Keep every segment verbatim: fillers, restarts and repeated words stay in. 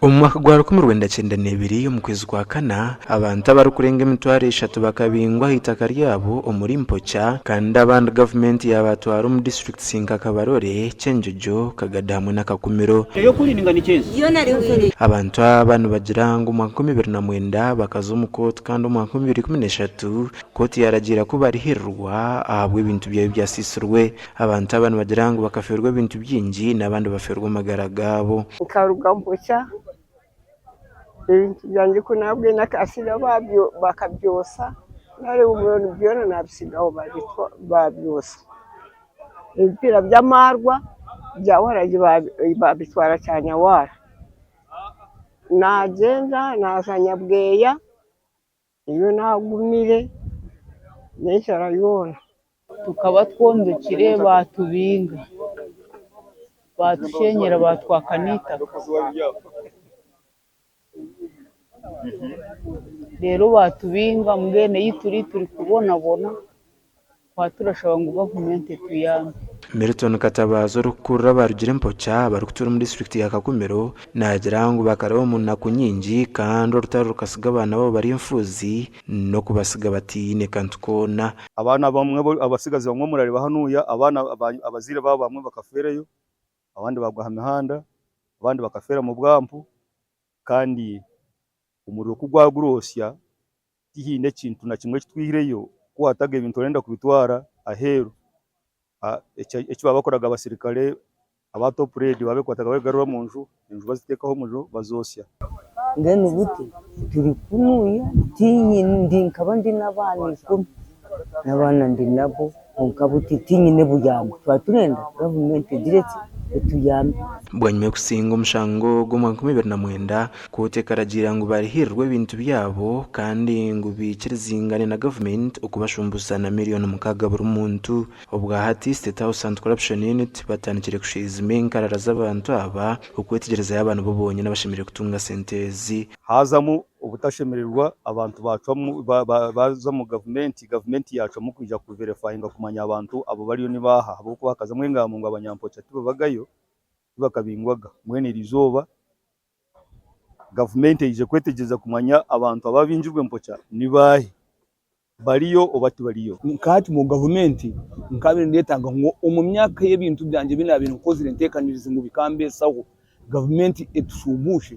Omu mwaka gwa rukumi rwenda kyenda n'ebiri, omu kwezi kwa kana, abantu abarikurenga emitwaro eshatu bakabingwa aha itaka ryabo omuri Mpokya, kandi abandi gavumenti yaabatwara omu disiturikiti nka Kabarore, Kyenjojo, Kagadi hamwe na Kakumiro. Abantu aba nibagira ngu omu mwaka nkumi ibiri na mwenda bakaza omu kooti, kandi omu mwaka nkumi ibiri ikumi n'eshatu kooti yaaragiira ku barihirirwa ahabw'ebintu byabo ebyasiisirwe. Abantu aba nibagira ngu bakafeerwa ebintu bingi, n'abandi bafeerwa amagara gaabo. Nkaruga Mpokya, ebintu byangye ku naabwine akasiga babyo-, bakabyosa, nareeba omuriro byona nabisigaho, babitwa-, babyosa. Ebipiira by'amaarwa bya waragi babi-, babitwara Kyanyawara. Nagyenda, naza Nyabweya, iyo nagumire, n'enshara yona. Tukaba twondokire, batubinga, batushenyera, batwaka n'itaka. Rero batubinga, mbwenu ei turi, turi kubonabona, tukaba turashaba ngu gavumenti etuyambe. Milton Katabaazi, orikukurira abarugire Mpokya abarikutuura omu disiturikiti ya Kakumiro, naagira ngu bakaraba omu naku nyingi, kandi orutaro rukatsiga abaana baabo bari enfuuzi, n'okubatsiga bataine kantu koona. Abaana abamwe, abatsigazi bamwe murareeba hanuya, abaana aba-, abazaire baabo abamwe bakafeerayo, abandi bagwa aha mihanda, abandi bakafeera mu bwampu, kandi omuriro ku gwagurosya, tihaine ekintu na kimwe eki twihireyo, ku hataga ebintu orenda kubitwara aheeru. Ah, eki, eki baabakoraga abasirikare aba Top Red, baabekwataga babigarura omu nju, enju baziteekaho omuriro, bazoosya. Mbwenu buti turi kunuya, tinyine, ndi, nkaba ndi n'abaana ikumi, n'abaana ndi nabo, kwonka buti tinyine buyambi. Twaba turenda gavumenti egire eki, etuyambe. Bwanyima y'okusinga omushango gw'omwaka nkumi ibiri na mwenda, kooti ekaragiira ngu barihirirwe ebintu byabo, kandi ngu bikirizingane na gavumenti okubashumbusa na miriyoni mukaaga buri muntu. Obwahati, State House Anti-Corruption Unit batandikire kushwijuma enkarara z'abantu aba, okwetegyereza yaaba nibo bonyine abashemereire kutunga sente ezi. Hazamu obutashemererwa, abantu bacwamu, ba-, ba-, baza omu gavumenti, gavumenti yacwamu kwija kuverifyinga kumanya abantu abo bariyo ni baaha, ahabw'okuba hakazamu engambo ngu Abanyampokya tibabagayo, tibakabingwaga. Mbwenu eri izooba gavumenti eije kwetegyereza kumanya abantu ababingirwe Mpokya ni baahi, bariyo oba tibariyo. Nka hati mu gavumenti, nkabaire ndeetaaga ngu omu myaka y'ebintu byangye ebi naabaire nkozire nteekanirize ngu bikambeesaho, gavumenti etushumbuushe,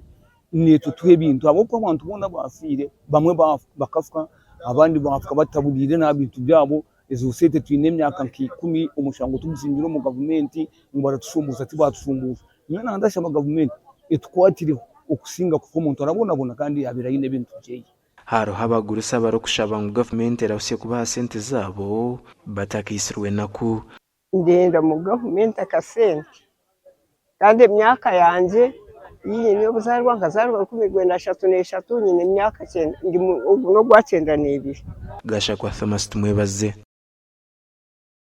neetutuha ebintu, ahabw'okuba abantu boona baafiire, bamwe ba-, bakafa, abandi bafa bataburiire n'aha bintu byabo. Ezo sente twine emyaka nka ikumi, omushango tugusingire omu gavumenti, ngu baratushumbuusha, tibatushumbuusha. Nyowe naba ndashaba gavumenti etukwatireho okusinga kufa omuntu arabonabona kandi yaabaire aine ebintu byeye. Hariho abagurusi abarikushaba ngu gavumenti erahusye kubaha sente zaabo batakaitsirwe naku. Ndenda omu gavumenti akasente, kandi emyaka yangye, ei nyine y'obuzaarwa, nkazaarwa rukumi rwenda ashatu n'eshatu, nyine emyaka kyenda, ndi mu, ogu n'ogwa kyenda n'ebiri. Gashakwa Thomas Tumwebaze.